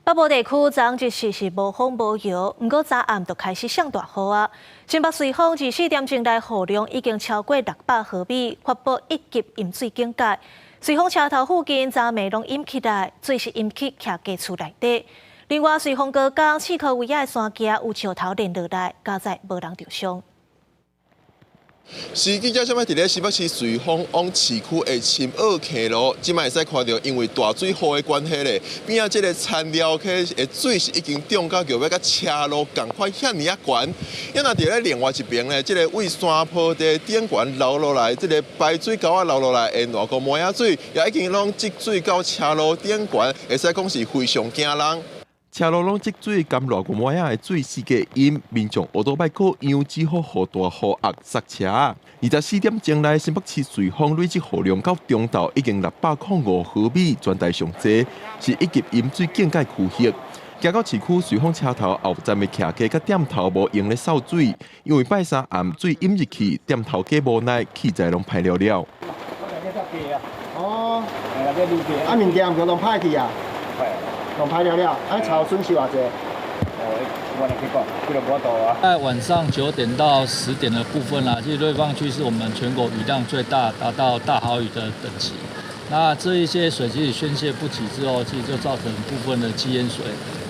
北部地區昨日時是無風無雨，毋過昨暗就開始上大雨啊！新北瑞芳24點鐘內雨量已經超過600毫米，發布一級淹水警戒。瑞芳車頭附近昨暝攏淹起來，水是淹去徛家厝內底。另外，瑞芳高工四箍圍仔的山崎有石頭連落來，佳哉無人著傷。是記者這擺佇咧新北市瑞芳往市區的深澳溪路，這擺會使看著，因為大水雨的關係咧，邊仔這个田寮溪的水是已經漲到叫欲佮車路仝款遐爾仔懸。啊若佇咧另外一邊咧，這个位山坡地頂懸流落來，這个排水溝仔流落來的爛糊糜仔水，也已經攏積水到車路頂懸，會使講是非常驚人。車路攏積水，含爛糊糜仔的水四界淹，民眾烏多擺過樣，只好予大雨壓剎車。24點鐘內，新北市瑞芳累積雨量到中晝已經605毫米，全台上濟，是一級淹水警戒區域。行到市區瑞芳車頭後站的徛家佮店頭無閒咧掃水，因為拜三暗水淹入去，店頭家無奈器材攏歹了了。哦，啊物件毋攏歹去啊？攏歹了了，啊草損失偌濟？在晚上9點到10點的部分啦，其實瑞芳區是我們全國雨量最大，達到大豪雨的等級。那這一些水其實宣洩不及之後，其實就造成部分的積淹水。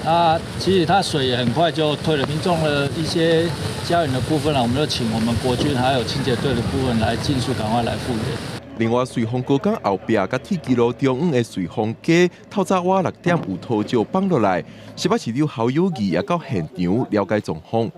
那其實它水也很快就退了，民眾的一些家園的部分啦，我們就請我們國軍還有清潔隊的部分來盡速趕快來復原。另外，瑞芳高工後壁佮鐵支路中央的瑞芳街，透早晚6點有土石放落來，新北市長侯友宜也到現場了解狀況。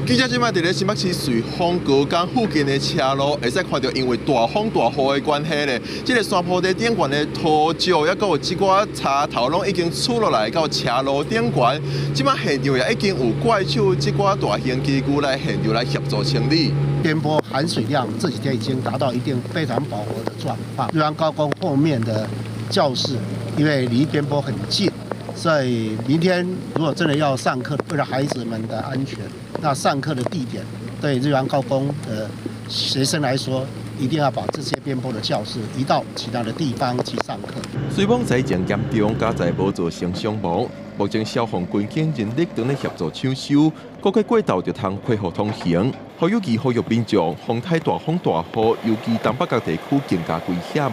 記者這擺佇咧新北市瑞芳高工附近的車路，會使看著因為大風大雨的關係咧，這个山坡地頂懸的土石，抑閣有這寡柴頭攏已經挼落來到車路頂懸。這擺現場也已經有怪手這寡大型機具來現場來協助清理。邊坡含水量這幾天已經達到一定非常飽和的狀況。瑞芳高工後面的教室，因為離邊坡很近，所以明天如果真的要上課，為了孩子們的安全，那上課的地點對瑞芳高工的學生來說，一定要把這些邊坡的教室移到其他的地方去上課。雖罔災情嚴重，佳哉無造成傷亡。目前消防、軍警人力正咧協助搶修，估計過晝就通恢復通行。侯友宜呼籲民眾，風颱大風大雨，尤其東北角地區更加危險，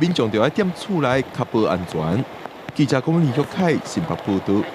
民眾著愛踮厝內確保安全。記者郭文玉凱新北報導。